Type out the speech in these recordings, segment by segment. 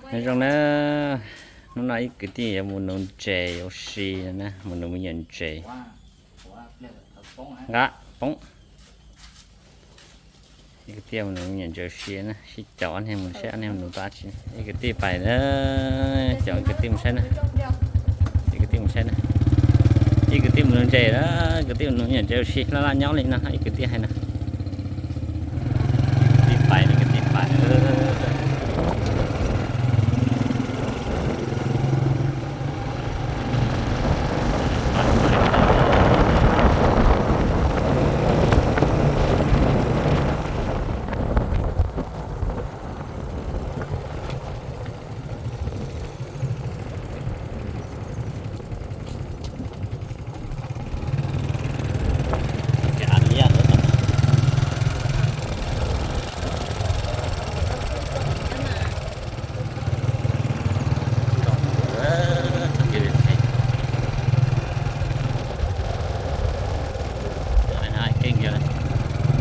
Nyob zoo na, hnub no ib kwv tij yuav mus nuv ntses ua si na, mus nuv me nyuam ntses. Nqa poob. Ib kwv tij mus nuv me nyuam ntses ua si na, sib caum ob niag mus saib ob niag mus nuv tau dab tsi. Ib kwv tij pais na, caum ib kwv tij mus saib na. Ib kwv tij mus saib na. Ib kwv tij mus nuv ntses na, kwv tij mus nuv me nyuam ntses ua si, laj laj nyob li no, ib kwv tij hais na. Kwv tij pais, kwv tij pais.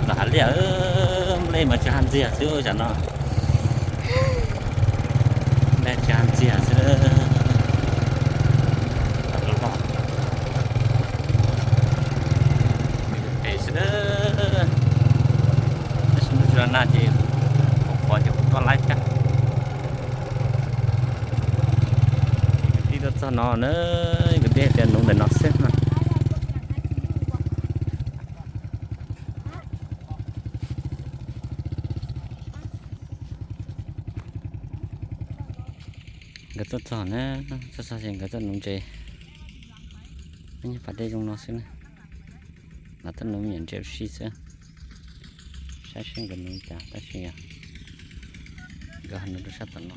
Los hav liaj, nplej mas tsis haj ntxiag xwb tam no. Nplej tsis haj ntxiag xwb. Tab sis nws tsis los nag ces qhuav ces kuv tuaj laib thiab. Kwv tij tuaj txog no na, kwv tij hais tias nuv ntawm no xwb no. Nkawd tuaj txog na, txog txog ces nkawd tuaj nuv ntses. Nyob pas dej zoo no xwb na, los tuaj nuv me nyuam ntses ua si xwb. Saib seb nkawd nuv li cas tab sis nkawd ho nuv rau sab tom no.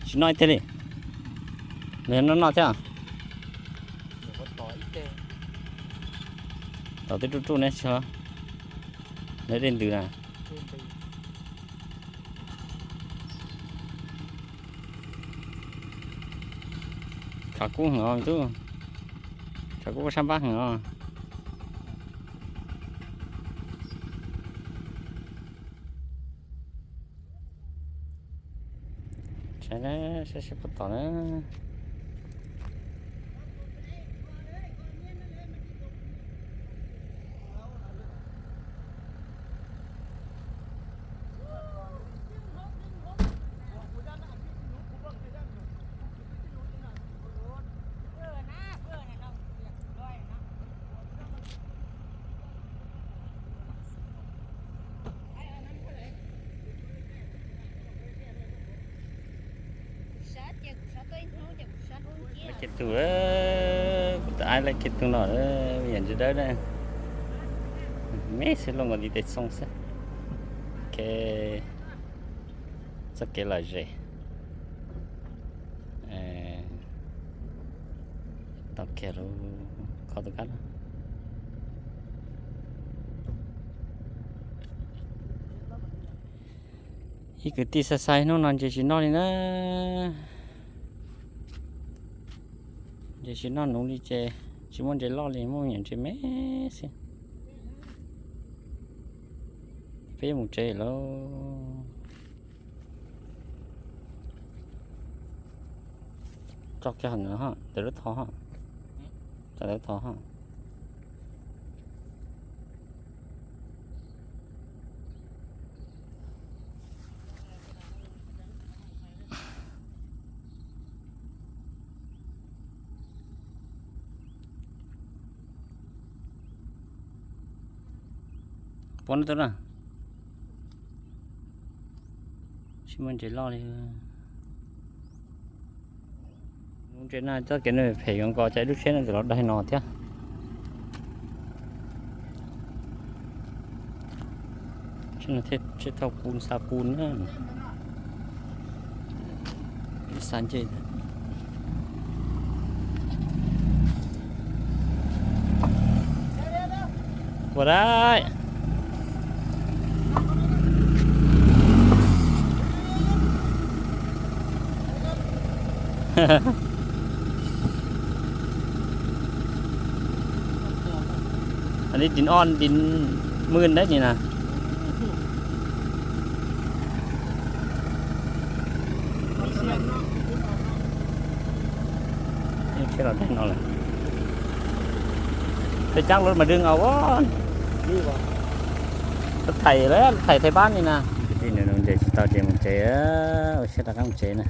Tsis noj ib teg li. Nws noj noj thiab. Tom twb ruj ruj ne, tsis lawv dej ntws na. Tshav kub heev os tub, tshav kub sab npab heev os. Saib na, saib seb puas tom na. Ces tus, kuv tus aib lawv kiag tus no, me nyuam ntsis dawb na, me xwb, luaj nkaus ntiv tes xoo xwb. Ok, txoj kev lom zem. Tau kiag lub kho tus kab na. Ib kwv tij xav xav hnub no ntses tsis noj li na. Ntses tsis noj nuv li ces tsis muaj ntses loj li, muaj me nyuam ntses me xwb. Peb yuav mus tsev lawm. Tso kiag ntawm no, ntawm lub thov, tso ntawm lub thov. Pom no tus na, tsis muaj ntses loj li. Nuv ntses na, txoj kev no phem yuav nkaus, cas ib lub tsheb no txawm los daig no thiab. Tsheb no thiaj thauj pun xa pun na. Ib xa ncej. Ua dab. Anv li din o din mưn dab ni na. Los teg no lawm. Tej cab lawv mas dwg os. Lawv thaiv lawm, thaiv thaiv pab ni na. Kwv tij, nws ntses tsis tau ces mus tsev, ua siab rov qab mus tsev na.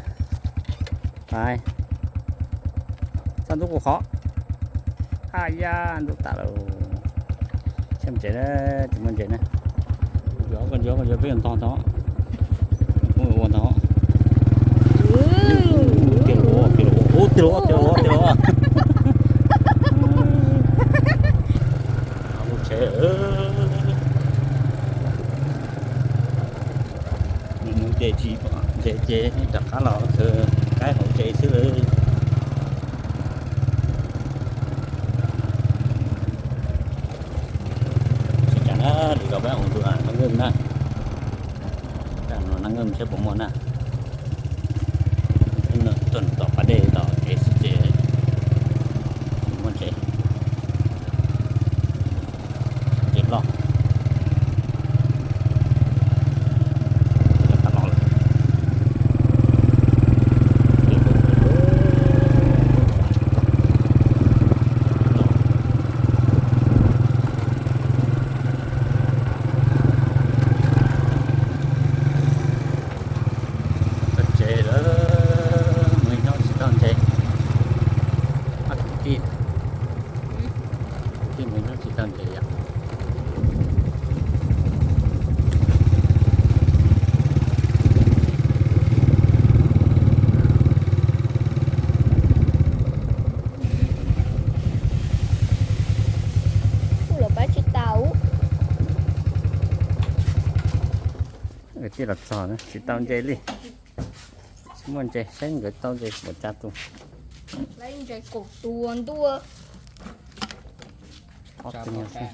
Pais, txaj ntub kuv qhov. A ya, ntub tas lawm. Siab mus tsev na, tsis muaj ntses na. Yuav koj yuav, koj yuav peb ntog tod. Ua ntog. Tiag los, tiag los, tiag los, tiag los. Mus tsev. Mus ces tsis pom ntses ces rov qab los khaws qaib hauv tsev xwb lawm. Tsis cas na, lwm zaus peb mus tus nab nkeej na. Nab nkeej saib puas muaj na. Tuaj tom pas dej tom kev xwb ces muaj ntses. Ntses loj. Txog tsev lawm, mus nyob tsis tau ntses. Ob kwv tij, kwv tij mus nyob tsis tau ntses yom. Kuj los pab tsis tau. Kwv tij los txog na, tsis tau ntses li. Tsis muaj ntses, saib nkawd tau ntses puas tsa tus. Lawv ntses kaum tus ntuj. Ob tug no xwb.